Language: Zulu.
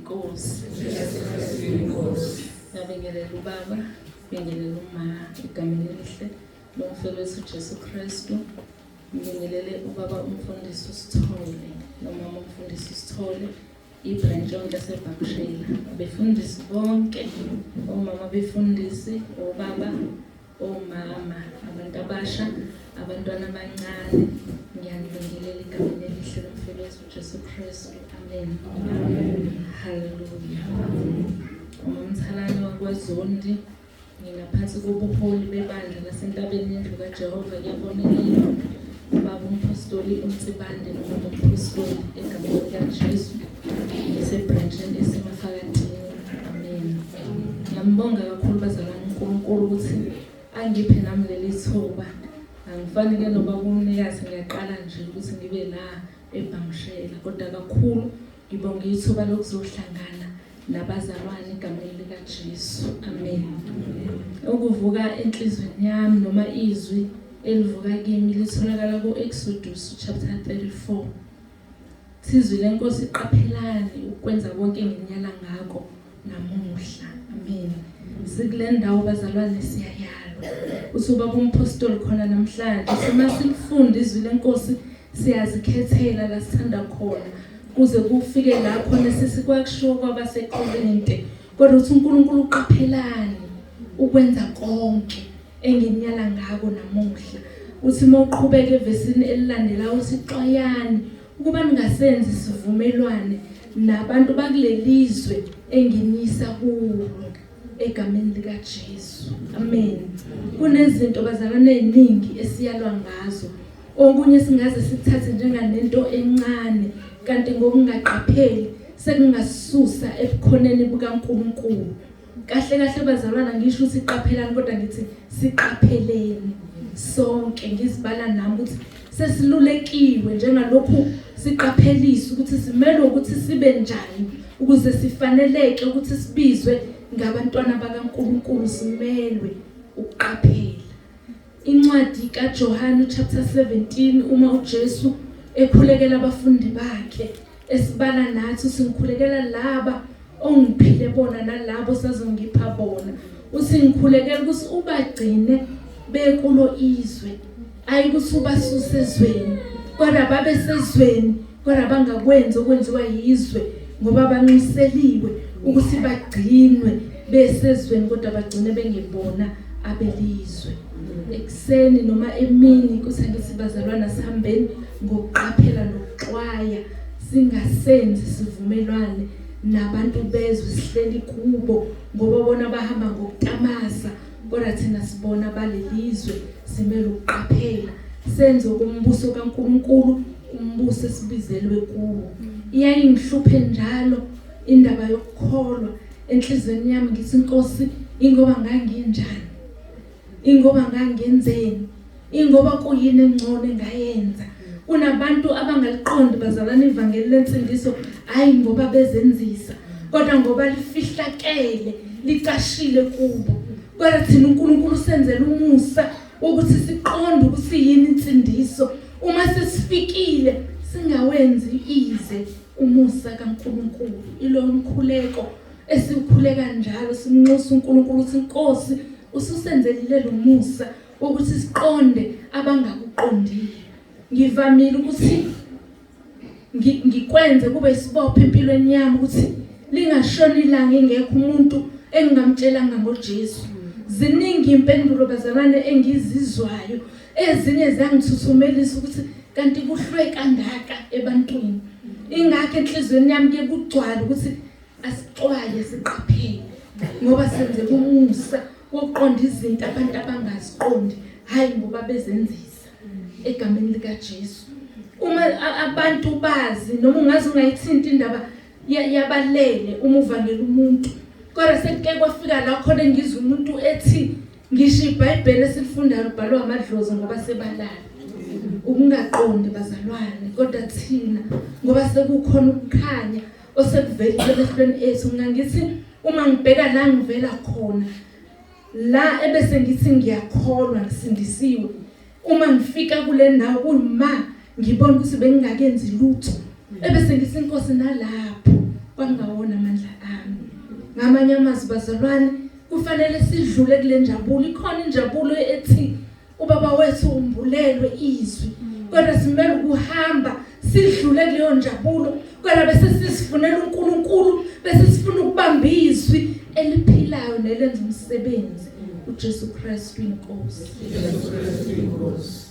Nkosi. Inkosi. Ngiyabingelela ubaba, ngibingelela uma egameni elihle lomfelo wethu Jesu Kristu. Ngibingelele ubaba umfundisi uSithole nomama umfundisi uSithole, ibranch yonke yaseBhakshela. Abefundisi bonke, omama befundisi, obaba, omama, abantu abasha, abantwana abancane, ngiyanibingelela egameni elihle lomfelo wethu Jesu Kristu. Amen. Amen. Hallelujah. Umthalane wakwaZondi, ngingaphansi kobuholi bebandla lasentabeni yendlu kaJehova kuyabonelelwa. Baba umpostoli uNsibande nomama umpostoli egameni likaJesu. Ngisebranchini esemafakatini. Amen. Ngiyambonga kakhulu bazalwane uNkulunkulu ukuthi angiphe nami leli thuba. Angifani ke noba kumnikazi, ngiyaqala nje ukuthi ngibe la eBhamshela, kodwa kakhulu ngibonga ithuba lokuzohlangana nabazalwane egameni likaJesu. Amen. Ukuvuka enhlizweni yami noma izwi elivuka kimi litholakala ku-Exodus chapter 34. Izwi lenkosi, qaphelani ukwenza konke enginiyala ngako namuhla. Amen. Sikule ndawo bazalwane, siyayalwa. Uthi ubaba umpostoli khona namhlanje, sima silifunda izwi lenkosi, siyazikhethela la sithanda khona kuze kufike la khona sesikwakushiwo kwabaseKorinte. Kodwa uthi uNkulunkulu, uqaphelani ukwenza konke enginiyala ngako namuhla. Uthi uma uqhubeka evesini elilandelayo, uthi xwayani ukuba ningasenzi isivumelwane nabantu bakulelizwe enginisa kulo egameni likaJesu. Amen. Kunezinto bazalwane eziningi esiyalwa ngazo, okunye singaze sikuthathe njenganento encane, kanti ngokungaqapheli sekungasusa ebukhoneni bukaNkulunkulu. Kahle kahle bazalwana, ngisho ukuthi qaphelani, kodwa ngithi siqapheleni sonke, ngizibala nami, ukuthi sesilulekiwe njengalokhu siqaphelisa ukuthi simelwe ukuthi sibe njani ukuze sifaneleke ukuthi sibizwe ngabantwana bakaNkulunkulu. Simelwe ukuqaphela. Incwadi kaJohane chapter 17, uma uJesu ekhulekela abafundi bakhe, esibala nathi, usingikhulekela laba ongiphile bona nalabo sazongipha bona. Usingikhulekela ukuthi ubagcine bekulo izwe, ayikuthi ubasuse ezweni, kodwa babe sezweni kodwa bangakwenzi okwenziwa yizwe, ngoba banxuseliwe ukuthi bagcinwe besezweni kodwa bagcine bengebona abelizwe. Ekuseni noma emini kuthi ngithi bazalwana, sihambeni ngokuqaphela nokuxwaya, singasenzi sivumelwane nabantu bezwe sihleli kubo, ngoba bona bahamba ngokutamasa kodwa thina sibona balelizwe. Simele ukuqaphela, senze kumbuso kaNkulunkulu, umbuso esibizelwe kuwo. Iyayingihluphe njalo indaba yokukholwa enhlizweni yami. Ngithi, "Inkosi, ingoba nganginjani? Ingoba ngangenzeni? Ingoba kuyini engcono engayenza?" Kunabantu abangaliqondi bazalwane ivangeli lensindiso, hayi ngoba bezenzisa, kodwa ngoba lifihlakele, licashile kubo. Kodwa thina uNkulunkulu usenzela umusa ukuthi siqonde ukuthi yini insindiso. Uma sesifikile, singawenzi ize umusa kaNkulunkulu. Ilo mkhuleko esiwukhuleka njalo, simnxusa uNkulunkulu ukuthi, "Inkosi, ususenzelile lo musa ukuthi siqonde abangakuqondile." Ngivamile ukuthi ngikwenze kube isibopho empilweni yami ukuthi lingashoni ilanga ingekho umuntu engingamtshelanga ngoJesu. Ziningi impendulo bazalwane engizizwayo, ezinye ziyangithuthumelisa ukuthi kanti kuhlwe kangaka ebantwini. Ingakho enhlizweni yami ke kugcwala ukuthi asixwaye, siqaphele, ngoba senze kumusa wokuqonda izinto abantu abangaziqondi, hayi ngoba bezenzisa, egameni likaJesu. Uma abantu bazi noma ungaze ungayithinta indaba yabalele uma uvangela umuntu, kodwa sekuke kwafika la khona engizwa umuntu ethi ngisho iBhayibheli esilifundayo libhalwa amadlozi ngoba sebalala. Ukungaqondi bazalwane. Kodwa thina ngoba sekukhona ukukhanya osekuvelile emehlweni ethu, ngingangithi uma ngibheka la ngivela khona, la ebese ngithi ngiyakholwa, ngisindisiwe, uma ngifika kule ndawo kuyima ngibona ukuthi bengingakenzi lutho, ebese ngithi, "Inkosi, nalapho Kwangawona amandla ami. Ngamanye amazwi bazalwane, kufanele sidlule kule njabulo. Ikhona injabulo ethi ubaba wethu umbulelwe izwi, kodwa simele ukuhamba sidlule kuleyo njabulo, kodwa bese sisifunela uNkulunkulu, bese sifuna ukubamba izwi eliphilayo nelenza umsebenzi, uJesu Kristu inkosi. Jesu Kristu inkosi.